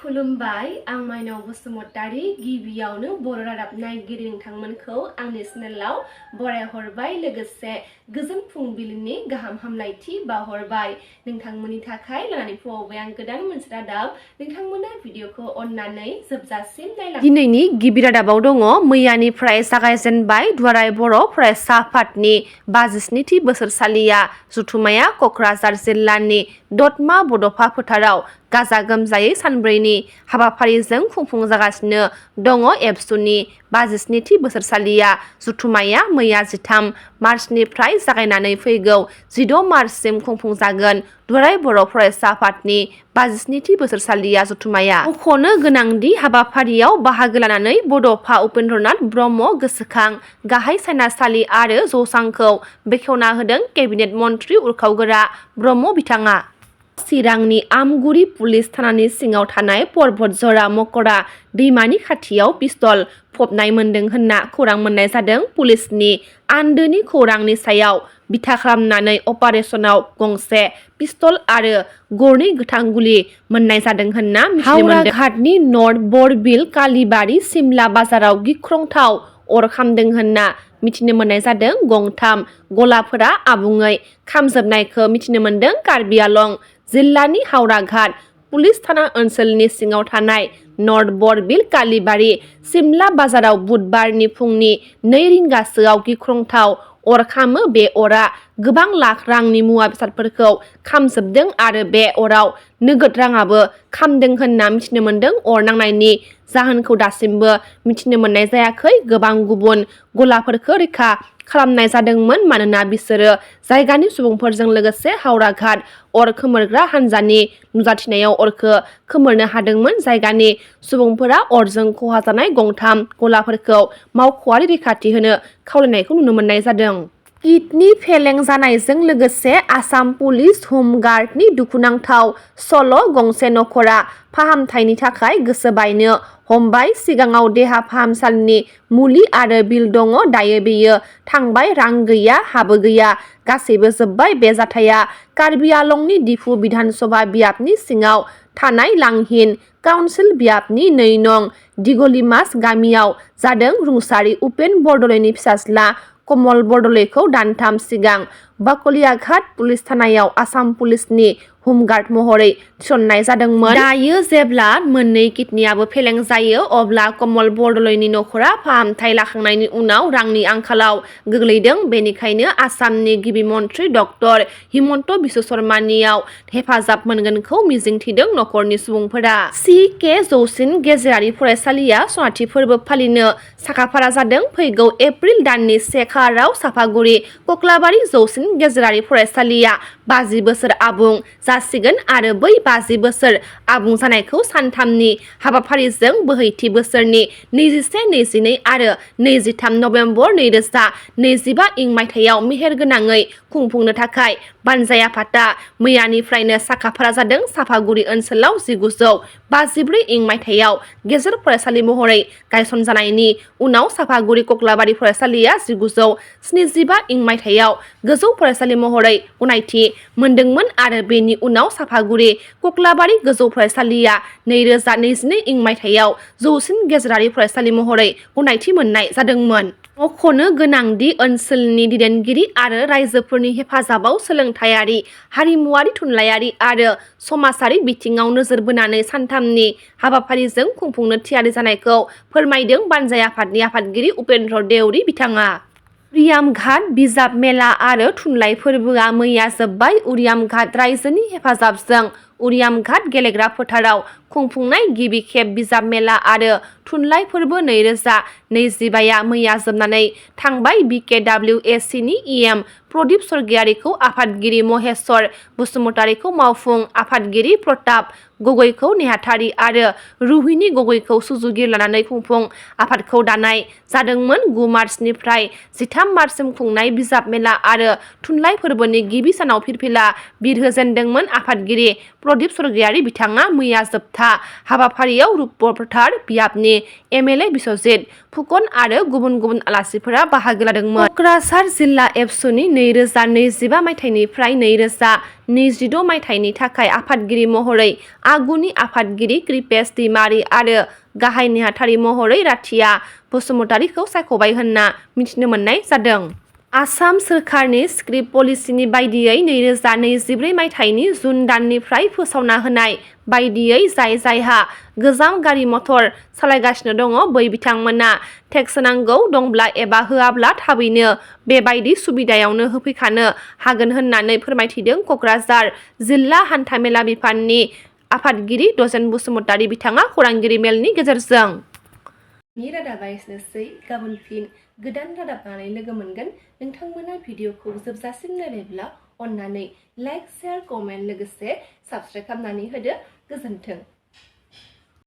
खुलुमबाय आं माइनाव बसुमतारी गिबियावनो बर' रादाब नायगिरि नोंथांमोनखौ आंनि चेनेलाव बरायहरबाय लोगोसे गोजोन फुंबिलिनि गाहाम हामलायथि बावहरबाय नोंथांमोननि थाखाय लानानै फैबाय आं गोदान मोनसे रादाब नोंथांमोना भिडिअखौ अननानै जोबजासिम नायलां। दिनैनि गिबि रादाबाव दङ मैयानिफ्राय जागायजेनबाय दुलाराय बर' फरायसा आफादनि 57थि बोसोरसालिया जथुम्माया क'क्राझार जिल्लानि दतमा बड'फा फोथाराव गाजा गोमजायै सानब्रैनि हाबाफारिजों खुंफुंजागासिनो दङ। एबसुनि 57थि बोसोरसालिया जथुम्माया मैया 13 मार्चनिफ्राय जागायनानै फैगौ 16 मार्चसिम खुंफुंजागोन। दुलाराय बर' फरायसा आफादनि 57थि बोसोरसालिया जथुम्माया मख'नो गोनांदि हाबाफारियाव बाहागो लानानै बड'फा उपेन्द्रनाथ ब्रह्म गोसोखां गाहाय सायनासालि आरो जौसांखौ बेखेवना होदों केबिनेट मन्थ्रि उरखावगोरा ब्रह्म बिथाङा। चिरांनि आमगुरि पुलिस थानानि सिङाव थानाय पर्बतझरा मकरा दैमानि खाथियाव पिस्तल फबनाय मोन्दों होनना खौरां मोननाय जादों। पुलिसनि आन्दोनि खौरांनि सायाव बिथा खालामनानै अपारेशनाव गंसे पिस्तल आरो गरनै गोथां गुलि मोननाय जादों होनना मिथिनो मोन्दों। हावराघाटनि नर्थ बरबिल कालीबारि सिमला बाजाराव गिख्रंथाव अर खामदों होनना मिथिनो मोननाय जादों। गंथाम गलाफोरा आबुङै खामजोबनायखौ मिथिनो मोन्दों। कार्बि आलं जिल्लानि हावराघाट पुलिस थाना ओनसोलनि सिङाव थानाय नर्थ बरबिल कालीबारि सिमला बाजाराव बुधबारनि फुंनि 2 रिंगासोआव गिख्रंथाव अर खामो। बे अरा गोबां लाख रांनि मुवा बेसादफोरखौ खामजोबदों आरो बे अराव नोगोद राङाबो खामदों होनना मिथिनो मोन्दों। अर नांनायनि जाहोनखौ दासिमबो मिथिनो मोननाय जायाखै। गोबां गुबुन गलाफोरखौ रैखा खालामनाय जादोंमोन मानोना बिसोरो जायगानि सुबुंफोरजों लोगोसे हावराघाट अर खोमोरग्रा हान्जानि नुजाथिनायाव अरखौ खोमोरनो हादोंमोन। जायगानि सुबुंफोरा अरजों खहा जानाय गंथाम गलाफोरखौ मावख'आरि रैखाथि होनो खावलायनायखौ नुनो मोननाय जादों। किडनि फेलें जानायजों लोगोसे आसाम पुलिस हमगार्डनि दुखुनांथाव सल'। गंसे नखरा फाहामथायनि थाखाय गोसो बायनो हमबाय। सिगाङाव देहा फाहामसालिनि मुलि आरो बिल दङ, दायो बेयो थांबाय। रां गैया, हाबो गैया, गासैबो जोबबाय। बे जाथाया कार्बि आलंनि दिफु बिधानसभा बियाबनि सिङाव थानाय लांहिन काउन्सिल बियाबनि 2 नं दिगलिमास गामियाव जादों। रुंसारि उपेन बरदলৈनि फिसाज्ला कमल बरदलैखौ दानथाम सिगां बाकलियाघाट पुलिस थानायाव आसाम पुलिसनि हमगार्ड महरै थिसननाय जादोंमोन। दायो जेब्ला मोननै किडनियाबो फेलें जायो अब्ला कमल बरदलैनि नखरा फाहामथाय लाखांनायनि उनाव रांनि आंखालाव गोग्लैदों। बेनिखायनो आसामनि गिबि मन्थ्रि डक्टर हिमन्त बिश्व शर्मानियाव हेफाजाब मोनगोनखौ मिजिंथिदों नखरनि सुबुंफोरा। CK जौसिन गेजेरारि फरायसालिया सनाथि फोरबो फालिनो साखाफारा जादों। फैगौ एप्रिल दाननि 1 खालाराव सापागुरि कक्लाबारि जौसिन गेजेरारि फरायसालिया 50 बोसोर आबुं जासिगोन आरो बै 50 बोसोर आबुं जानायखौ सानथामनि हाबाफारिजों बोहैथि बोसोरनि 21, 22 आरो 23 नबेम्बर 2025 इं मायथाइयाव मेहेरगोनाङै खुंफुंनो थाखाय बानजाय आफादा मैयानिफ्रायनो साखाफारा जादों। सापागुरि ओनसोलाव 1954 इं मायथाइयाव गेजेर फरायसालि महरै गायसनजानायनि उनाव सापागुरि कक्लाबारि फरायसालिया 1975 इं मायथाइयाव गोजौ फरायसालि महरै गनायथि मोनदोंमोन आरो बेनि उनाव सापागुरि कक्लाबारि गोजौ फरायसालिया 2022 इं मायथाइयाव जौसिन गेजेरारि फरायसालि महरै गनायथि मोननाय जादोंमोन। मख'नो गोनांदि ओनसोलनि दैदेनगिरि आरो रायजोफोरनि हेफाजाबाव सोलोंथायारि, हारिमुआरि, थुनलाइयारि आरो समाजारि बिथिङाव नोजोर बोनानै सानथामनि हाबाफारिजों खुंफुंनो थियारि जानायखौ फोरमायदों बानजाय आफादनि आफादगिरि उपेन्द्र देउरि बिथाङा। उरियामघाट बिजाब मेला आरो थुनलाइ फोरबोआ मैया जोबबाय। उरियामघाट रायजोनि हेफाजाबजों उरियामघाट गेलेग्रा फोथाराव खुंफुंनाय गिबि खेब बिजाब मेला आरो थुनलाइ फोरबो 2025 मैया जोबनानै थांबाय। BKWACनि EM प्रदीप स्वर्गियारिखौ आफादगिरि, महेश्वर बसुमतारिखौ मावफुं आफादगिरि, प्रताप गगैखौ नेहाथारि आरो रुहिणी गगैखौ सुजुगिरि लानानै खुंफुं आफादखौ दानाय जादोंमोन। 9 मार्चनिफ्राय 13 मार्चसिम खुंनाय बिजाब मेला आरो थुनलाइ फोरबोनि गिबि सानाव फिरफिला बिरहोजेनदोंमोन आफादगिरि प्रदीप स्वर्गयारी बिथाङा मैया जोबथा हाबाफारियाव रुपरफोथार बियाबनि MLA बिस्वजित फुकन आरो गुबुन गुबुन आलासिफोरा बाहागो लादोंमोन। क'क्राझार जिल्ला एबसुनि 2025 मायथाइनिफ्राय 2026 मायथाइनि थाखाय आफादगिरि महरै आगुनि आफादगिरि कृपेश दैमारी आरो गाहाय नेहाथारि महरै राथिया बसुमतारीखौ सायख'बाय होनना मिथिनो मोननाय जादों। आसाम सोरखारनि स्क्रिप्ट पलिसिनि बायदियै 2024 मायथाइनि जुन दाननिफ्राय फोसावना होनाय बायदियै जायहा गोजाम गारि मथर सालायगासिनो दङ बै बिथांमोना टेक्स होनांगौ दंब्ला एबा होआब्ला थाबैनो बेबायदि सुबिदायावनो होफैखानो हागोन होननानै फोरमायथिदों क'क्राझार जिल्ला हान्थामेला बिफाननि आफादगिरि दजेन बसुमतारी बिथाङा खौरांगिरि मेलनि गेजेरजों। रादाबा एसेनोसै, गाबोन फिन गोदान रादाब लानानै लोगो मोनगोन। नोंथांमोना भिडिअखौ जोबजासिम नायब्ला अन्नानै लाइक, शेयार, कमेन्ट लोगोसे साबस्क्राइब खालामनानै होदो। गोजोन्थों।